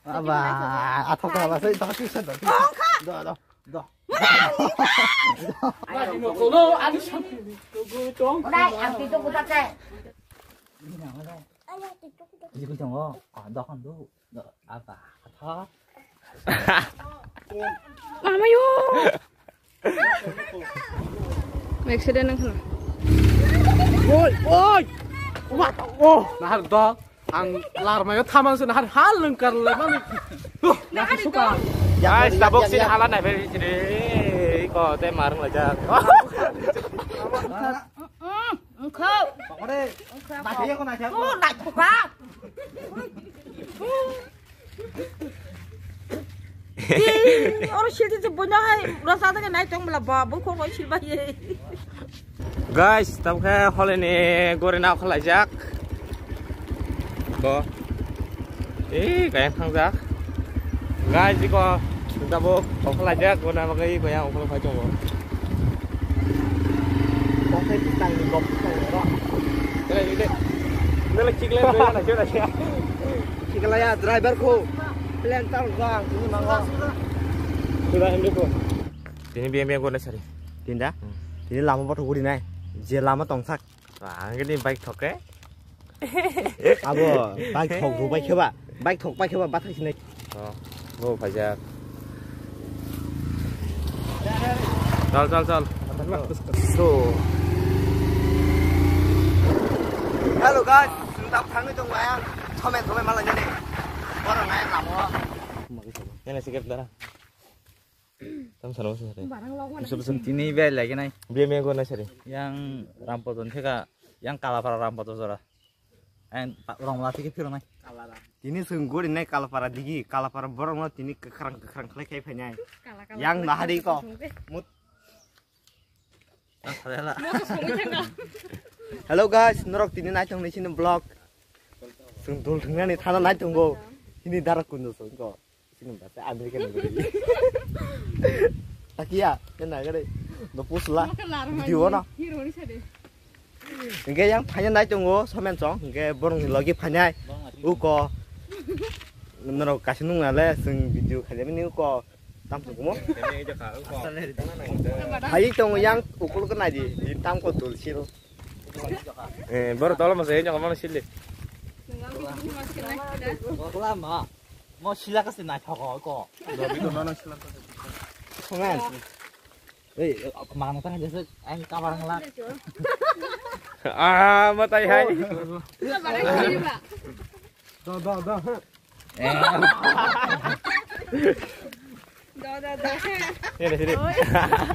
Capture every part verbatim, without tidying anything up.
Aba, athok ka ba sai, do, do, do, do, do. Dai, ang tito ko ta. Ini ko tongo, ah, do kan do. Apa? Apa? Mama yo. Accident nang khna. Oi, oi. What? Oh, nahar do. Ang larmayo thaman se nahar hal lengkar le mani. Nahar suka. Guys, tabok sin hala nai bai chiri. Ko te marung lajak. Engkau. Ore. Engkau. Nai ko nai. Oh, nai ko ka. Oro silti se bono hai rasa ta nai tong bla ba bo ko ko sil ba ye. Guys, tabkhe holini gori na khalaijak. Ko. Eh, kaya thangjak. Guys, iko tabuk khalaijak gona bagai kaya ongkhol phai tongo. Kok sai tang ni gok tang ro. Kira ni de. Nala chikle na chura. Chikla ya driver ko. Plan tal gang ini mango. Sudah ini ko. Tini biang biang gona sari. Tinda. Tini lama bothok guri nai. Je lama tongsak. Ang ini bike thoke. Abo bike thok ru bike kheba. Bike thok bike kheba bathai sinai. Oh, bo phaijak. Chal, chal, chal. So. Hello guys, sung tap thangwi tong maya. Thome thome malai jani. Borok nai lamo. Ini sikit dah. Tam sana musuh sari. Barang lawan. Musuh musuh. Tini bel lagi nai. Bia mego nai sari. Yang Rampodon theka, yang Kalapara Rampodon jora. Ang rong mala tiki phiro nai. Tini sung guri nai Kalapara digi, Kalapara borok no tini kwkhwrang kwkhwrang khlai khai phai nai. Yang nahari ko. Mut. Hello guys, norok tini nai tong ni sini vlog. Sung dul thungnani thana nai tongo. Ini darak kundu sung ko. Sini bata American ni guri. Takia, kena gari. Do pusla. Video no. Hero ni sade. Hingke yang phanya nai tongo, somen chong, hingke borong ni logi phanya. Uko. Norok kaisa nung nale, sung video khaja mini uko. Tam tongo. Hai tongo yang ukul kena di, di tam ko dul sil. Eh, boro tolo masa ini kamu sili. Lama. Mo sila kasi na thoko ko. Songan. Ei, mana tang jese ang kabar ngelak. Ah, matai hai. Do, do, do. Do, do, do. Ini sini.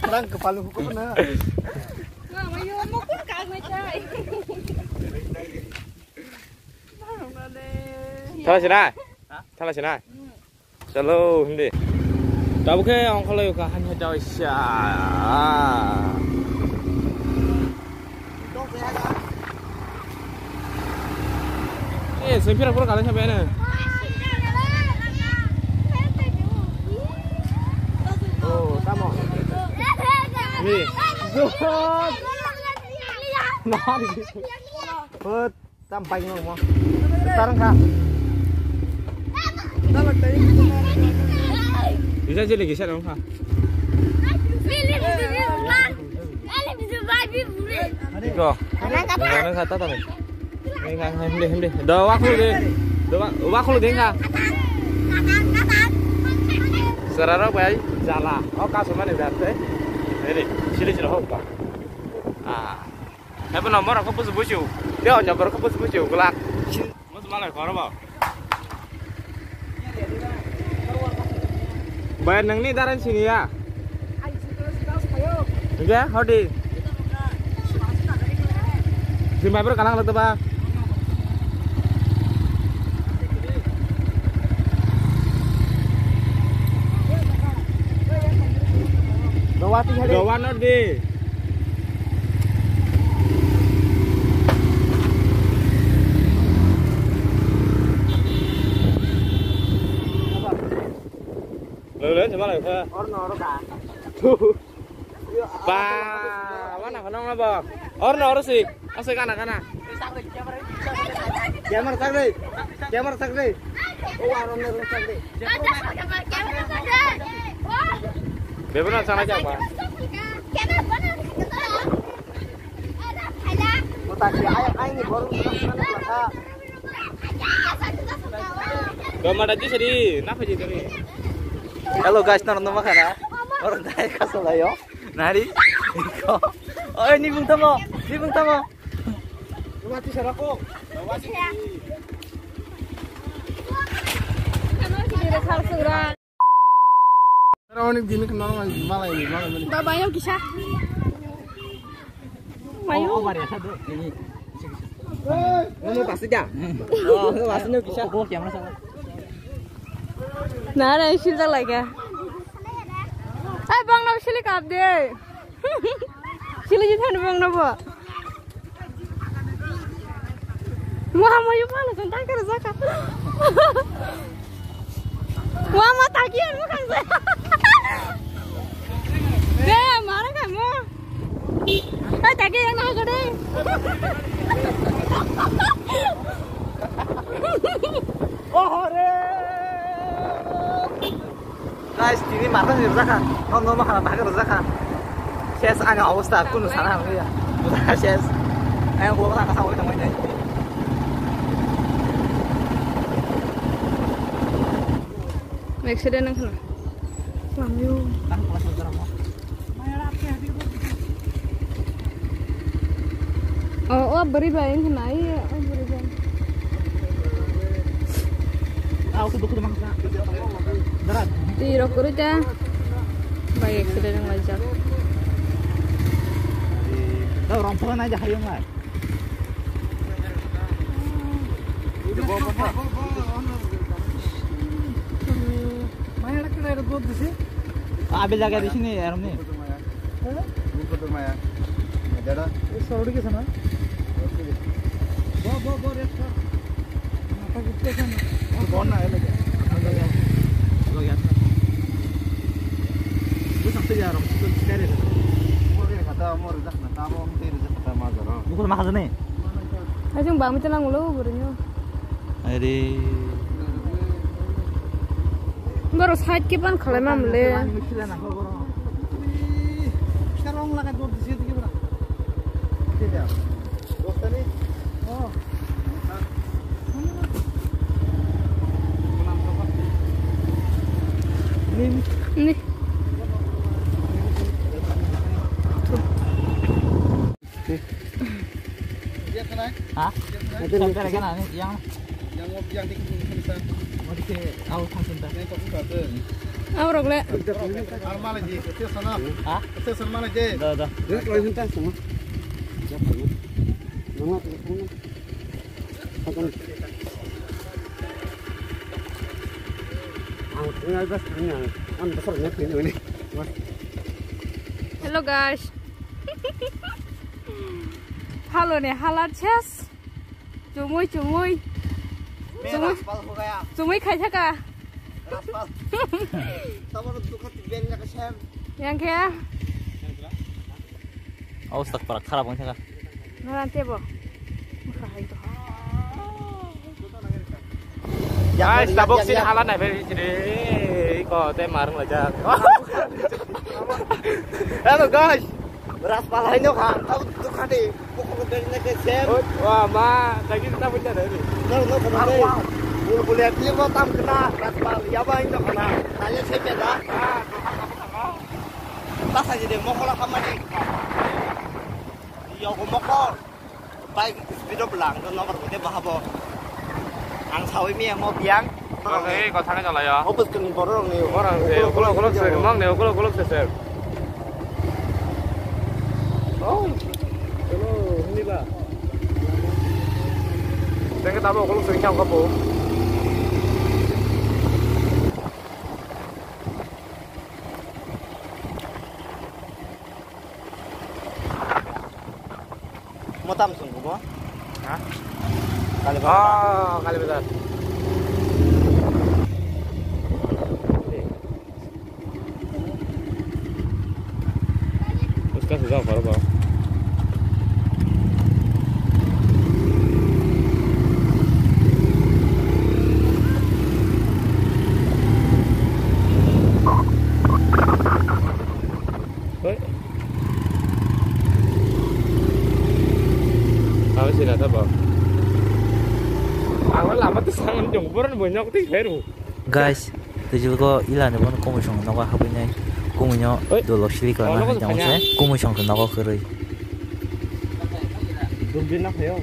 Orang kepala hukum na. Mama yo mo kun ka mai chai. Thala sina. Thala sina. Chalo, hindi. Tabuk khe ongkholoi ka hanya jawai sia. Eh, sempira pura kalian sampai na. Oh, tamo. Ni. Nah, put. Tam pai ngong mo. Tarang kha. Bisa jeli gisa dong kha. Iko. Nang kha ta ta. Nang kha hindi hindi. Do wa khulu de. Do wa khulu de kha. Sararo bai jala. O ka sumani jate. Ini sili sili ho ka. Ah. Ebo number ko pusu busu. Teo number ko pusu busu gulak. Mus malai koro ba. Bayar nangni daran sini ya. Enggak, hodi. Sini bayar kalang lo ba. Dowa ti hade. Dowa not de. Lo lo, cuma lo. Or no, or ka. Ba, mana kanong na ba? Or no, or si. Asai kana kana. Camera tak deh. Camera tak deh. Bebeno sana jaba. Hello guys, nang nang makana. Orang dai kasalayo. Nari. Oi, ni bung tamo. Ni bung tamo. Ora onek din ke normal malai ni malai ni. Baba yo kisa. Mayo. Ini pasti dah. Oh, pasti ni kisa. Nara isil tak lagi. Ai bang no sili kap de. Sili jithan bang no bo. Wah, mayu mana tentang kerja kah? Wah, mau tagihan bukan saya. Deh, marah kamu. Eh, tagihan yang naik deh. Oh, re. Guys, tini matha ni rwjakha. Nono ma khana bagwi rwjakha. Ses ani obostha kunu sana hamya. Ses. Ang bo khana kasa oi tongmai nai. Accident nang khana. Lamyo. Oh, oh, beri ba, ini kena, iya, oh, beri ba. Ah, aku dukung mangsa. Darat. Di rok kuru ja. Bai accident yang lajak. Dah orang pernah aja hari yang lain. Maya ada kena air got di sini. Ah, abis jaga di sini, air ni. Buko to maya. Dada. Sorry ke sana. Bo, bo, bo, rest kar. Mata gupte sana. Bon na, ele. Lo ya. Lo sakte ya ro. Kare. Mo re kata, mo re dak na, ta mo te re kata ma jaro. Buko ma khajane. Ajung ba mi talang lo, buru nyo. Are. Boro side ke ban khalai mam le. Ni. Dia kena. Ha? Dia kena. Sampai lagi nani yang. Yang mau yang dikit dulu bisa. Mau dikit au tang cinta. Yang kau buka tu. Au rok le. Arma lagi, kecil sana. Ha? Kecil sana lagi. Dah, dah. Dia kalau cinta sama. Dia punya. Mama tu sana. Akan. Ang tinggal bas ini ang. Ang besar ni ini. Hello guys. Halo ne halar ses. Chumui, chumui. Chumui. Chumui khai thaka. Yang khe. Obostha pura kharap wng thaka. Nara tebo. Guys, tabok sini hala nai phai sini. Iko te marung laijak. Hello guys. Raspal hai no kha. Tabok dukha de. Pokok dari na ke sem. Wah, ma, lagi kita punya dari. No, no, no. Bul bul ya beli mo tam kena. Raspal ya ba indo kena. Tanya saya beda. Basa jadi mokol apa mati. Iya, mokol. Bike speed of lang, no nomor kote bahabo. Ang sawi mi mo biang. Oke, kau thangna jala ya. Opus keng borok ni. Borok ni, ukulok, ukulok se, mang ni, ukulok, ukulok se, sir. Oh, hello, ini ba. Tengke tabo ukulok se, kau kapo. Motam sung kubo? Ha? Kali bazar. Oh, kali bazar. Uska sudah baru baru. Nok twi khairo. Guys, twijlgo ilani bono kumui song nogo habwi nai. Kumui no Oi. Dolo sili kla Oh, na nogo hai tamo phanya. Se kumui song nogo kwrwi. Dumbin na phayo.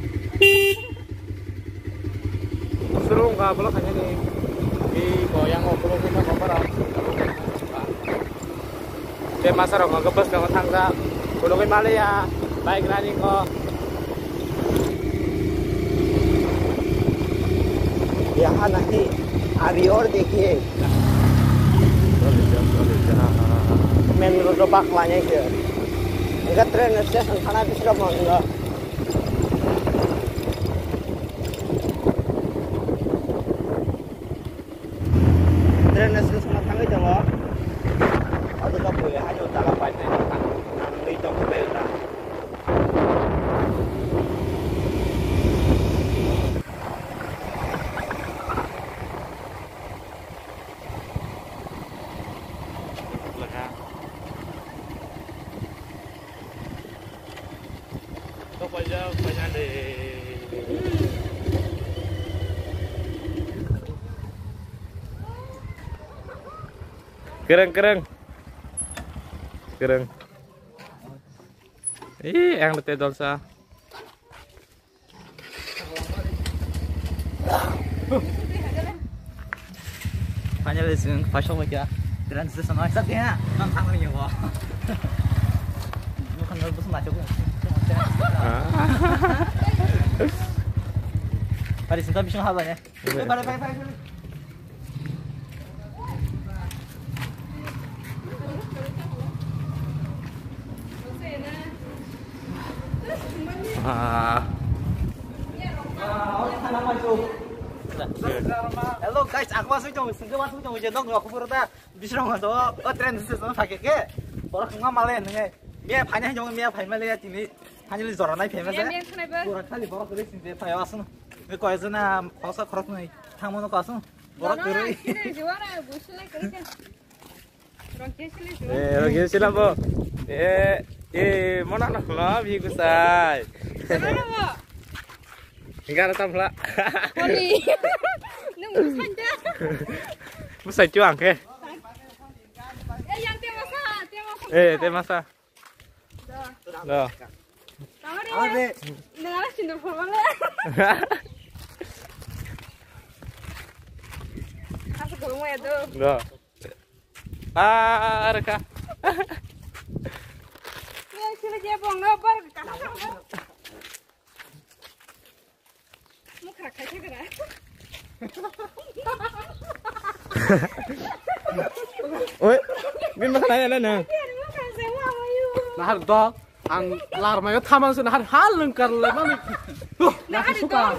Surung ga bolo khanya ni. Ei ko yang o bolo khanya ko para. Tei masa rok hwnkhe bwskango thangjak, phunugwi maliya, bike running o. यहाँ नहीं, अभी और देखिए। Main road o bakla nai khe. Hwnkhe train station thana bisrok mo hwngo. Train station o thangwi tongo. Abo no bui haino jaga painai nangwi tongkhe bai wngkha. Kereng, kereng. Kereng. Ih, yang betul dosa. Finally, chwng paisok bai kha. Train station o kaisa dia. Nang thang ni bo. Bukan nang bus machok. Pari sinta bising haba ne. Pari, pari, pari, pari. Ah. Hello guys, aku masuk dong, sengke masuk dong, je dong, aku pura ta bisrong do, o train station phai khe, borok wngma male nwngai, miya phaina hai jong, miya phai male ya tini, finally jora nai phai male, miya, miya khwnai ba. Borok khali borok kwrwi sing je phai asung, koi jona khoroksa khorok nai, thangmano ko asung, borok kwrwi. Eh, lagi sila bo. Eh, eh, mana nak lah, bi kusai. Gara tam lah. Koli. Nung busan dah. Busai cuang ke. Eh, yang tema sa, tema sa. Eh, tema sa. Dah. Dah. Kamar ya. Nung ala sindur formal ya. Asa gulung ya tuh. Dah. Ah, reka. Ni sila je bongo bar kasa. Mukha khai khagra. Oi, bin makan aja lah, nah. Nahar dog, ang lar mayo thaman se nahar hal lengkar le mani. Tuh, nahar suka.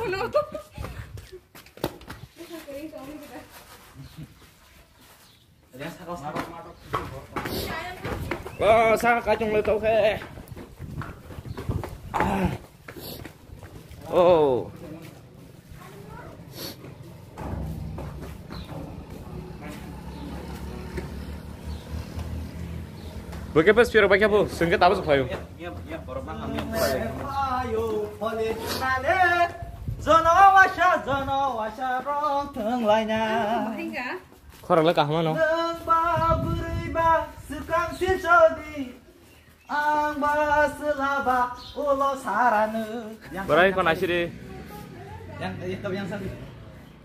Oh, sa kachung le tau khe. Ah. Oh. Bokhe pas piro bokhe bo, sengke tabas khlayo. Ayo, phole nale, jono wasa, jono wasa rong thang laina. Khorang le kaham no. Nwng ba bwrwi ba swkang si sodi. Ang ba swla ba ulo saranu. Borai kon asiri. Yang, yang, yang sadi.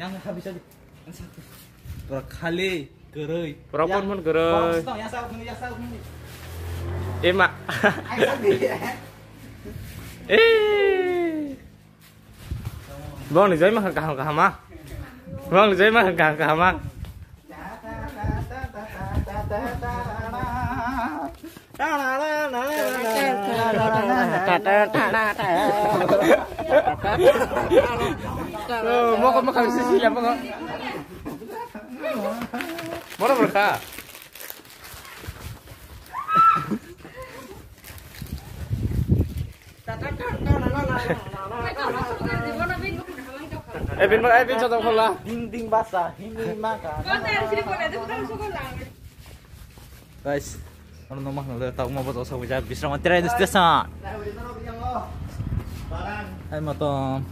Yang habis sadi. Yang sadi. Pura khali, kwrwi. Pura pon pon kwrwi. Yang sadi, yang sadi. Ema. Yang sadi. Eh. Bong ni jai ma kaham kaham ah. Bong ni jai ma kaham kaham ah. Oh, moko moko sisi ya moko. Moro berkah. Eh, bin, eh, bin, sotong khola. Ding ding basa, hini maka. Guys, ano no mah nole tau mo boto sa buja bisrama train station. Hai matom.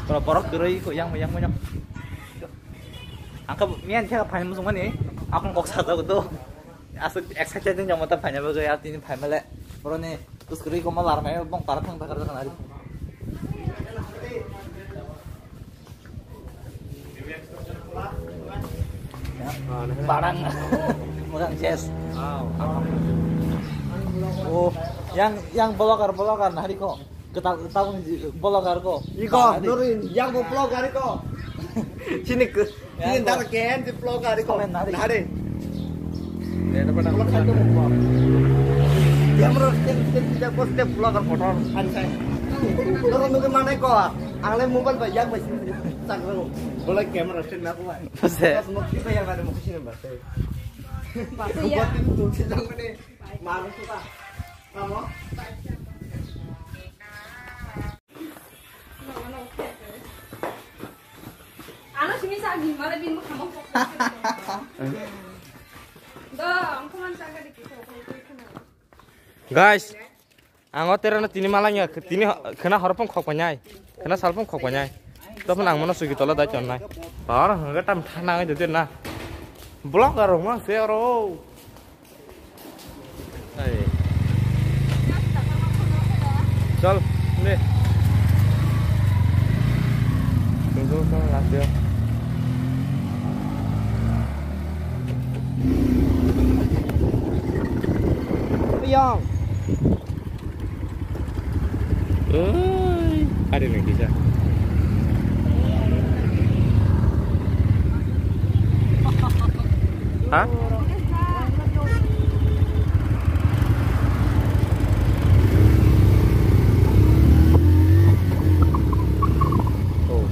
Borok, borok kwrwi ko yang yang yang. Angka miyan khe phaini muchung mani. Akon kok sajak do. Aswk excited ni jamo ta phaina bagwi, a tini phaimale. Boroni tus kwrwi ko ma lar mai bong para thang thang thang nari. Barang. Muchung ses. Oh, yang, yang vlogger, vlogger nari ko. Ketak, ketak vlogger ko. Iko, nari. Nurin, yang bo vlogger iko. Sini ke. Ini dar ken di vlog hari ko. Komen hari. Hari. Camera stand, stand tidak bos dia vlog kan kotor. Hari saya. Dorong mungkin mana ko? Angle mobile ba yang masih cakro. Boleh camera stand aku ba. Bose. Terus mau kita yang ada mau kesini ba. Pasti ya. Buat itu tuh sih yang ini. Malu tuh pak. Kamu? Ano simi sa gimana bin mo khamang kok. Do, ang kuman sa gari kito. Guys, ang o tera na tini malangya, tini khena horpong khok panyai. Khena salpong khok panyai. Topon ang mano sugi tola dai chonnai. Par hangga tam thana ngai de na. Vlogger rok mang se oro. Chal, ne. Tunggu, tunggu, last year. Yang. Oi, ada lagi, Sa. Ha? Oh.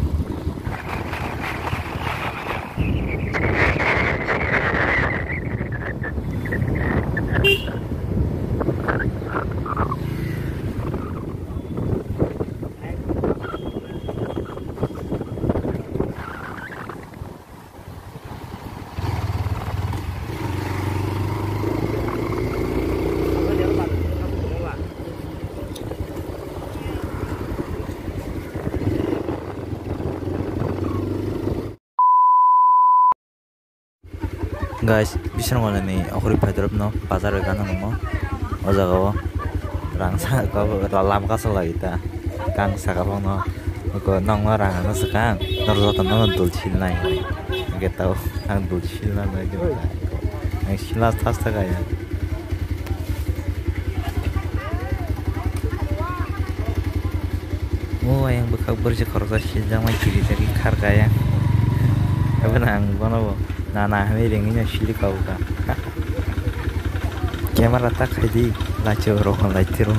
Guys, bising gonani okhorwi phaidorop no bazar bai gana nangmo. O jaga o rang sa, lama kasak lagi ta. Kang saka phano nokno rang ano swkang. Nor joto no dul silnai. Hingke tao ang dul silna nai. Ang silna thas thaka ya. O ayang bwkhak bwrwi se khoroksa sijaknai kirijagwi kharkha ayang. Abo no ang bono bo nana hinwi ringwi no sili kha bwkha. Camera tak khaidi, laichwng rok no laitiro.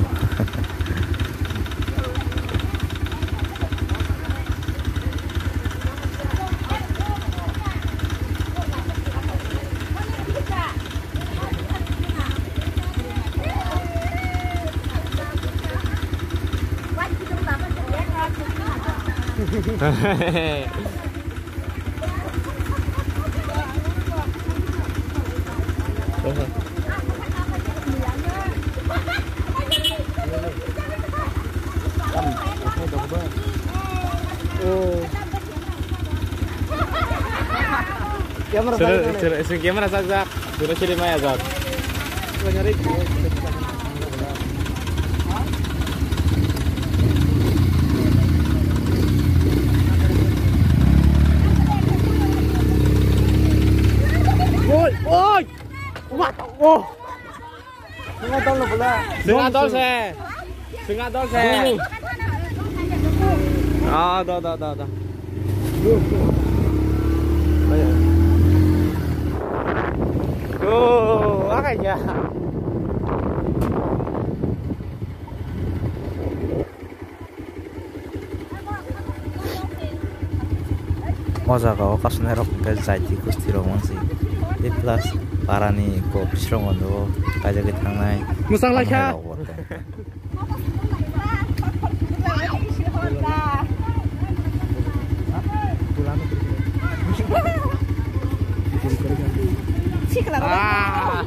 Oh. Camera sir, side sir, sir, camera sak sak. Sir, sir, maya sak. Oi, oi. What? Oh. Swnga dol se. Swnga dol se. Ah, da, da, da, da. Oh, akai ya. O jaga o kasonai rok hwnkhe jaiti gosti rok wngsi tei plus parani kok bisrok bo kaijagwi thangnai. Mwchang lai kha. Ah.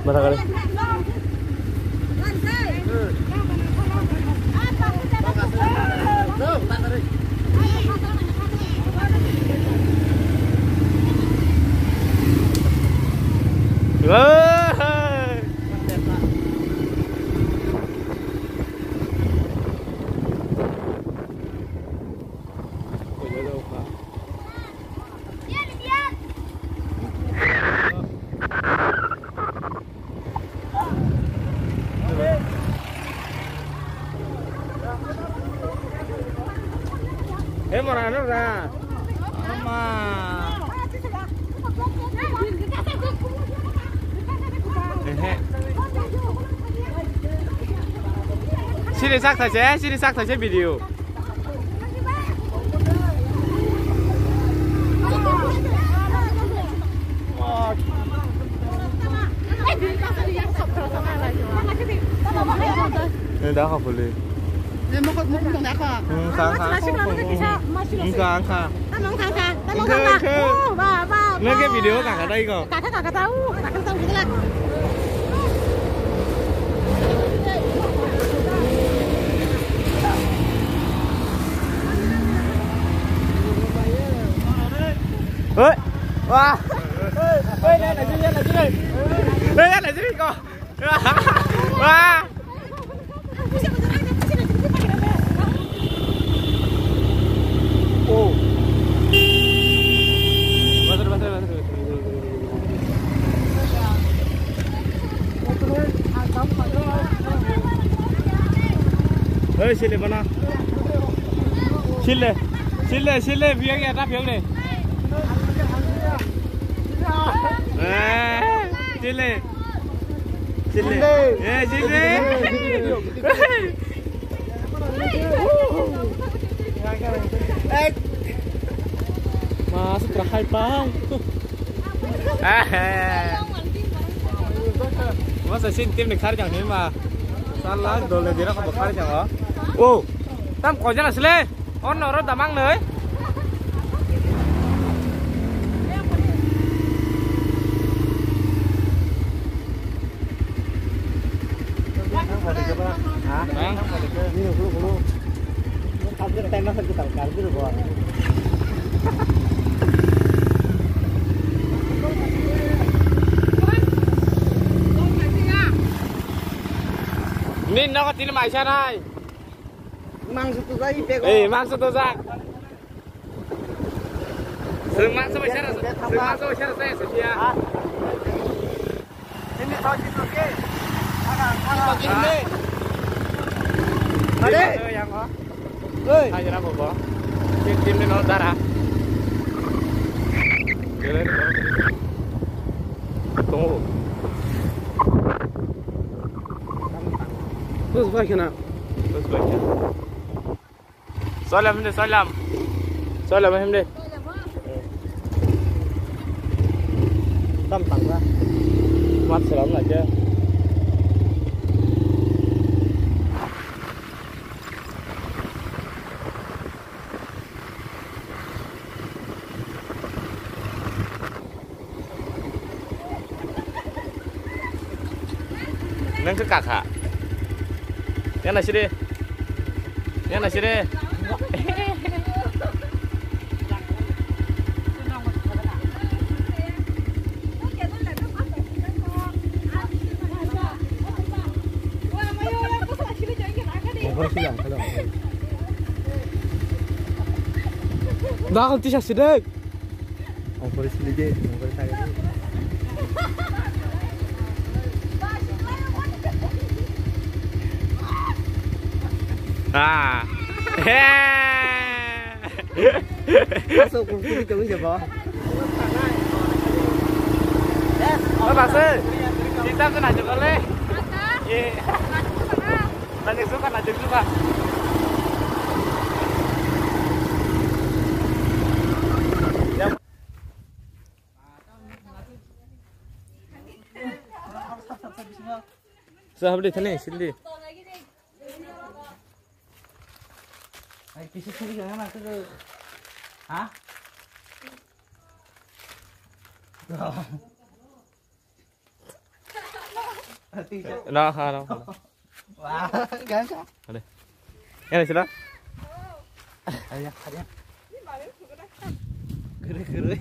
Mana kali? He mora no ra. Ama. Ehe. Sini sak thaise, sini sak thaise video. Ni da kha puli. Wngkha, wngkha. Wngkha, wngkha. Wngkha, wngkha. Nang khe video kaka dai ko. Kaka, kaka tau. Kaka tau gila. Hei. Wah. Hei, hei, hei, hei, hei, hei. Hei, hei, hei, hei, ko. Wah. Oh. Hei, sile bana. Sile. Sile, sile, biang ya, tak biang deh. Eh, sile. Sile. Eh, sile. Mas, kerahai, Bang. Eh. Masa sin tim ni khar jang ni ma. Salah, dole dira ko khar jang, oh. Oh, tam ko jana sile. On noro damang noi. Ni nogo tini maisa nai. Mangso tujak i bego. Eh, mangso tujak. Seng mangso bai sara, seng mangso bai sara saya setia. Ini tau jitu ke. Ada, ada. Ada. Yang ho. Oi. Hai, jera bobo. Tim, tim ni no dara. Gele. Tunggu. Terus baik kena. Terus baik kena. Soilam himde, soilam. Soilam himde. Tam tangla. Mat salam lagi. Nang khe kakha. Yana sire. Yana sire. Dagol tisa sidek. Ongkori silije, ongkori sagedi. Ah. He. Aso kurkuri tong jabo. Oh, bakse. Kita kena jebole. Eh. Tadi suka, tadi suka. Sa habli thani sindi. Ai, kisi sindi ka na tu. Ha? Nah, ha, nah, ha. Wah, gangsa. Ada. Ini sila. Ayo, ayo. Kere, kere.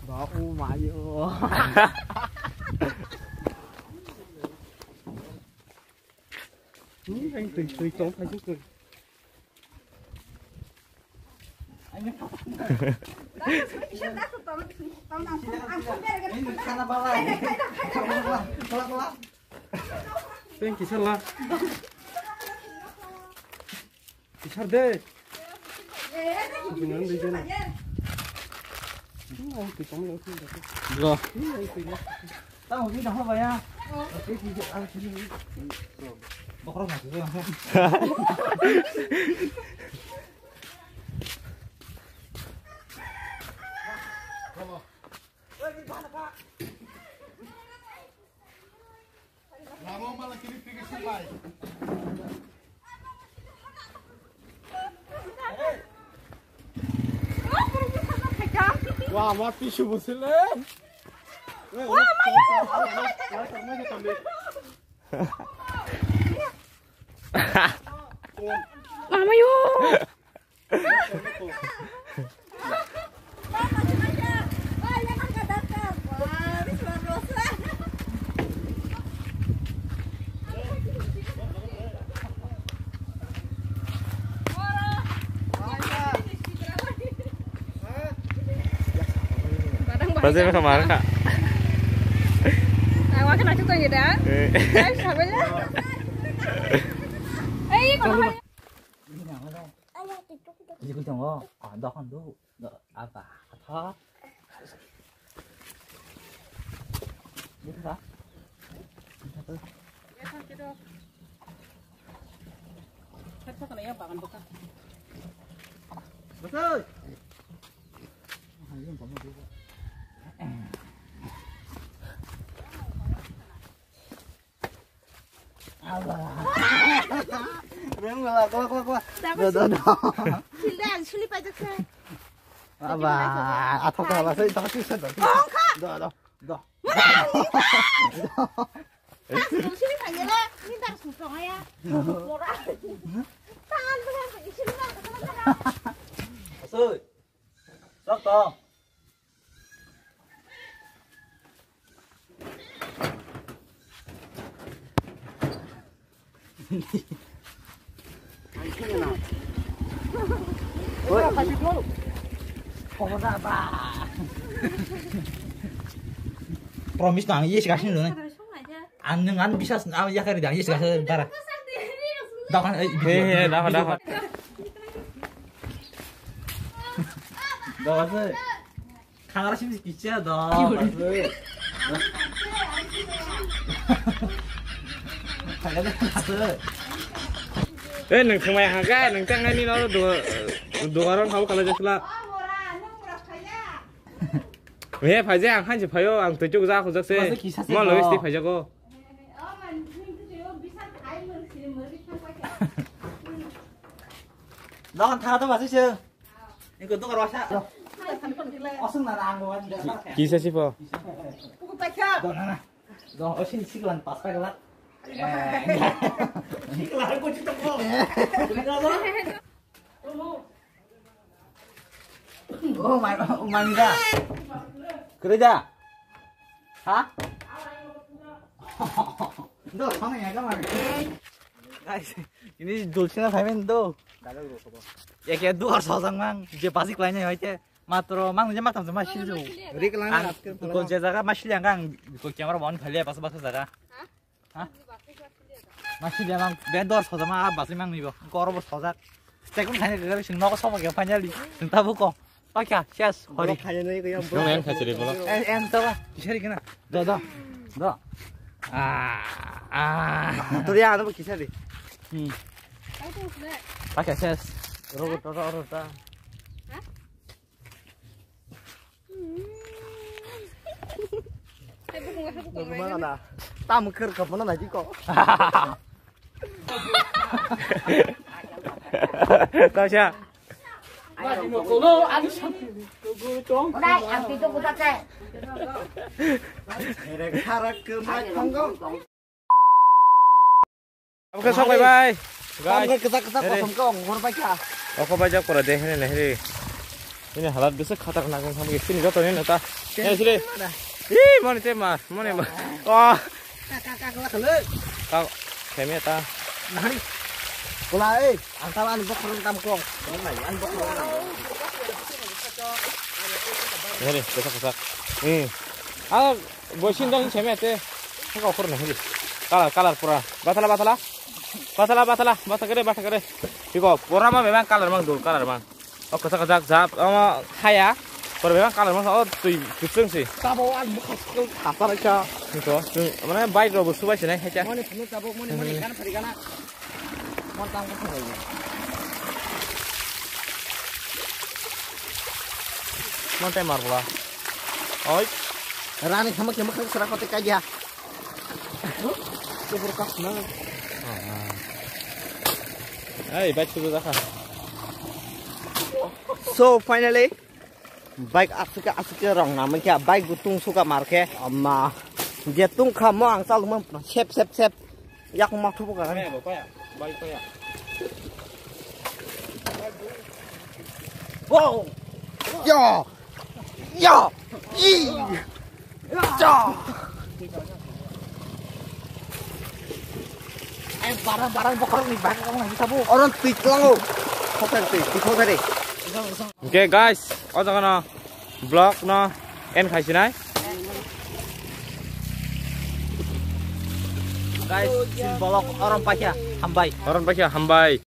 Bau mayo. Hmm, yang tui, tui, tong, tong, tong. Thank you, sir. Sar de. Bini ang dei jana. Ang twi tongmani ang twi tongmani. Bro. Ang twi tongmani. Tamo twi tongmani baya. Bokhorok ma twi tongmani. Wah, ma pisu bosile. Mama yo. Pasti mereka marah, Kak. Ang makan aku tuh gitu. Eh. Ay, sabi na. Ay, kalau Ini kucing, oh, ah, dokan dulu. Do, apa? Apa? Gitu, Kak? Gitu. Betul. Reng la, kla, kla, kla. Dapat. Do, do, do. Sini, sini pajak saya. Aba, athok ka ba sai, do, do, do. Ongkha. Do, do, do. Sini pajak lah. Ini tak susah ya. Murah. Tangan tuh kan sini lah. Asoi. Sok to. Promise nang, yes, kasih dulu nih. Ang nang, ang bisa, ang ya kari dah, yes, kasih bara. Dah kan, eh, he, he, dah, dah. Dah, sih. Khangara simi kisa do. Eh, nang thangmai hangka, nang tangnai ni no do, do aron hau kala jasla. He, phaija, ang hansi phaio, ang twichuk ja khujak se. Masa kisa se mo lois bo. Ti phaijago. Dokan thara to basi se. Iko to karwasa. Osung na ang bo. Kisa si po. Do na na. Do osin siklan pas pa gala. Siklan ko chito ko. Oh my, oh my God. Kerja. Ha? Do, mana ya kamu? Guys, ini dulsina payment do. Ya kaya dua sojang mang, je pasik lainnya hoite. Matro mang je matam sama sih. Rik lang. Ko je jaga masih yang kang, ko camera on khali pas pas jaga. Ha? Masih dia mang, be dor sojama, ah, basui mang nibo. Koro bo sojak. Tekun khani gari sing nogo sobo ke finally. Sing tabu ko. Pakya, yes, hori. Bro, khani nai ko yang, bro. Nang yang khachiri bolo. Eh, em to ba. Kisari kena. Do, do. Do. Ah, ah. Tori ano kisari. Hmm. Pakya, yes. Ro, ro, ro, ro, ta. Ha? Hai bukung, hai bukung. Mana? Tam ker kap mana lagi kok? Tasya. Orai, ang pito kutak khe. Harak ke mai thanggo. Oke, sok bai bai. Guys. Oke, kesak kesak kosong kong, hor bai kha. Oko bai jak pura de hene nehri. Ini halat bisa khatar nang kong samge sini joto ni nata. Ini sini. Ih, moni te ma, moni ma. Oh. Kak, kemi ta. Nahari. Kula eh, ang tawa ani bokor tam kong. Ani bokor. Nehri, kesak kesak. Hmm. Ah, boisin dong seme te. Saka okur nehri. Kalar, kalar pura. Batala, batala. Batala, batala, bata kere, bata kere. Iko, pora ma bebang color mang dul, color mang. O kwchak kwchak jab, omo haya. Pora bebang color mang, o twi kwchwng si. Tabo ang bwkha skill thasa raisa. Iko, chwng, mane bike rok bo subai sinai hacha. Mani phunuk tabo, mani, mani, Hmm. Gana phari gana. Mon tang ko phari. Mon tai mar bula. Oi. Rani sama kema kema sara kote kai dia. Kubur kas na. Ai, bike sudu dakha. So finally, bike asuka asuka rong na mangkha, bike gutung suka markhe, amma je tung kha mo ang chal mo sep sep sep yak ma thubu ka. Paya, paya, bike paya. Wow! Yo! Yo! Ih! Cha! Ai, barang, barang bokhorok ni bag kong lagi sabo. Orang twi tlango. Khothar twi, twi khothar twi. Okay, guys, o jaga no vlog no end khai sinai. Guys, sin vlog orang paikha, hambai. Orang paikha, hambai.